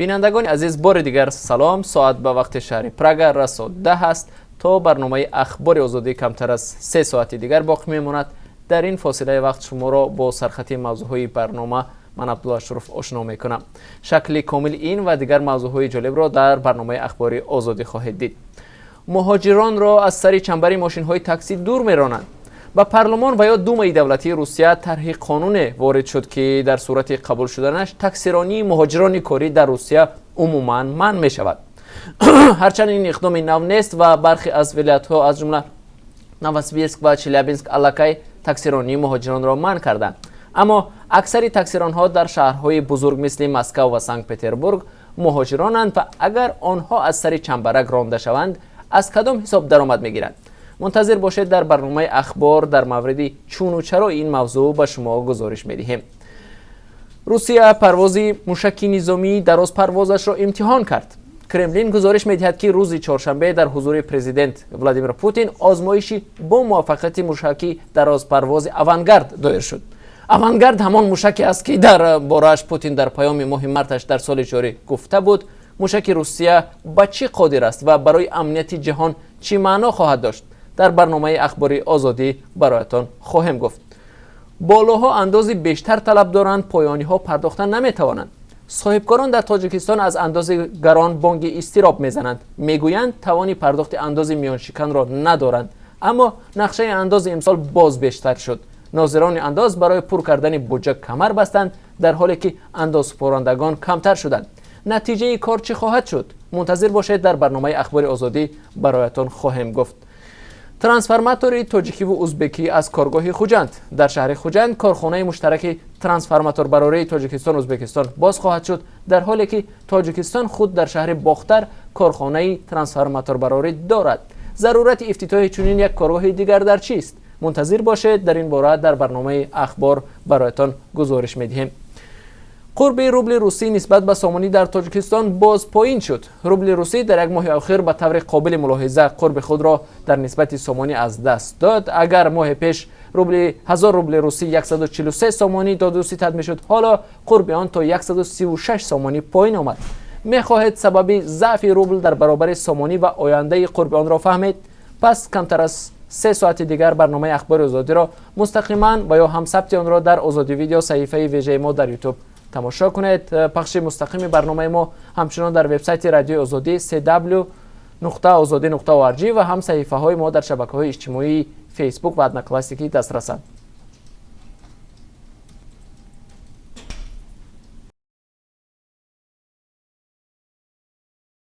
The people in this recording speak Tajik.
Бинандагони азиз, бори дигар салом. Соат ба вақти шаҳри Прага расо 10 аст. То барномаи Ахбори Озодӣ камтар аз 3 соати дигар боқӣ мемонад. Дар ин фосилаи вақт шуморо бо сархати мавзӯъҳои барнома ман, Абдулло Ашуров, ошно мекунам. Шакли комили ин ва дигар мавзӯъҳои ҷолибро дар барномаи Ахбори Озодӣ хоҳед дид. Муҳоҷиронро аз сари чамбари мошинҳои таксӣ дур меронанд. Ба парлумон ва ё Думаи давлатии Русия тарҳи қонуне ворид шуд, ки дар сурати қабул шуданаш таксиронии муҳоҷирони корӣ дар Русия умуман манъ мешавад. Ҳарчанд ин иқдоми нав нест ва бархе аз вилоятҳо, аз ҷумла Новосибирск ва Челябинск, аллакай таксиронии муҳоҷиронро манъ карданд, аммо аксари таксиронҳо дар шаҳрҳои бузург, мисли Москав ва Санкт Петербург, муҳоҷиронанд ва агар онҳо аз сари чамбарак ронда шаванд, аз кадом ҳисоб даромад мегиранд? Мунтазир бошед, дар барномаи Ахбор дар мавриди чуну чарои ин мавзӯъ ба шумо гузориш медиҳем. Русия парвози мушаки низомии дарозпарвозашро имтиҳон кард. Кремлин гузориш медиҳад, ки рӯзи чоршанбе дар ҳузури президент Владимир Путин озмоиши бо муваффақияти мушаки дарозпарвози «Авангард» доир шуд. «Авангард» ҳамон мушаке аст, ки дар борааш Путин дар паёми моҳи марташ дар соли ҷорӣ гуфта буд. Мушаки Русия ба чӣ қодир аст ва барои амнияти ҷаҳон чӣ маъно хоҳад дошт? Дар барномаи Ахбори Озодӣ бароятон хоҳем гуфт. Болоҳо андози бештар талаб доранд, поёниҳо пардохта наметавонанд. Соҳибкорон дар Тоҷикистон аз андози гарон бонги изтироб мезананд. Мегӯянд, тавони пардохти андози миёншиканро надоранд. Аммо нақшаи андози имсол боз бештар шуд. Нозирони андоз барои пур кардани буҷа камар бастанд, дар ҳоле ки андозсупорандагон камтар шуданд. Натиҷаи кор чӣ хоҳад шуд? Мунтазир бошед, дар барномаи Ахбори Озодӣ бароятон хоҳем гуфт. Трансформатори тоҷикиву узбекӣ аз коргоҳи Хуҷанд. Дар шаҳри Хуҷанд корхонаи муштараки трансформаторбарории Тоҷикистон, Узбекистон боз хоҳад шуд, дар ҳоле ки Тоҷикистон худ дар шаҳри Бохтар корхонаи трансформаторбарорӣ дорад. Зарурати ифтитоҳи чунин як коргоҳи дигар дар чист? Мунтазир бошед, дар ин бора дар барномаи Ахбор бароятон гузориш медиҳем. Қурби рубли русӣ нисбат ба сомонӣ дар Тоҷикистон боз поин шуд. Рубли русӣ дар як моҳи охир ба таври қобили мулоҳиза қурби худро дар нисбати сомонӣ аз даст дод. Агар моҳи пеш рубли 1000 рубли русӣ 143 сомонӣ доду ситад мешуд, ҳоло қурби он то 136 сомонӣ поин омад. Мехоҳед сабаби заъфи рубл дар баробари сомонӣ ва ояндаи қурби онро фаҳмед? Пас камтар аз 3 соати дигар барномаи Ахбори Озодиро мустақиман ва ё ҳам сабти онро дар Озодӣ Видео, саҳифаи вежаи мо дар Ютуб, тамошо кунед. Пахши мустақими барномаи мо ҳамчунон дар вебсайти Радиои Озодӣ cw.ozodi.org ва ҳам саҳифаҳои мо дар шабакаҳои иҷтимоии Фейсбук ва Одноклассники дастрасанд.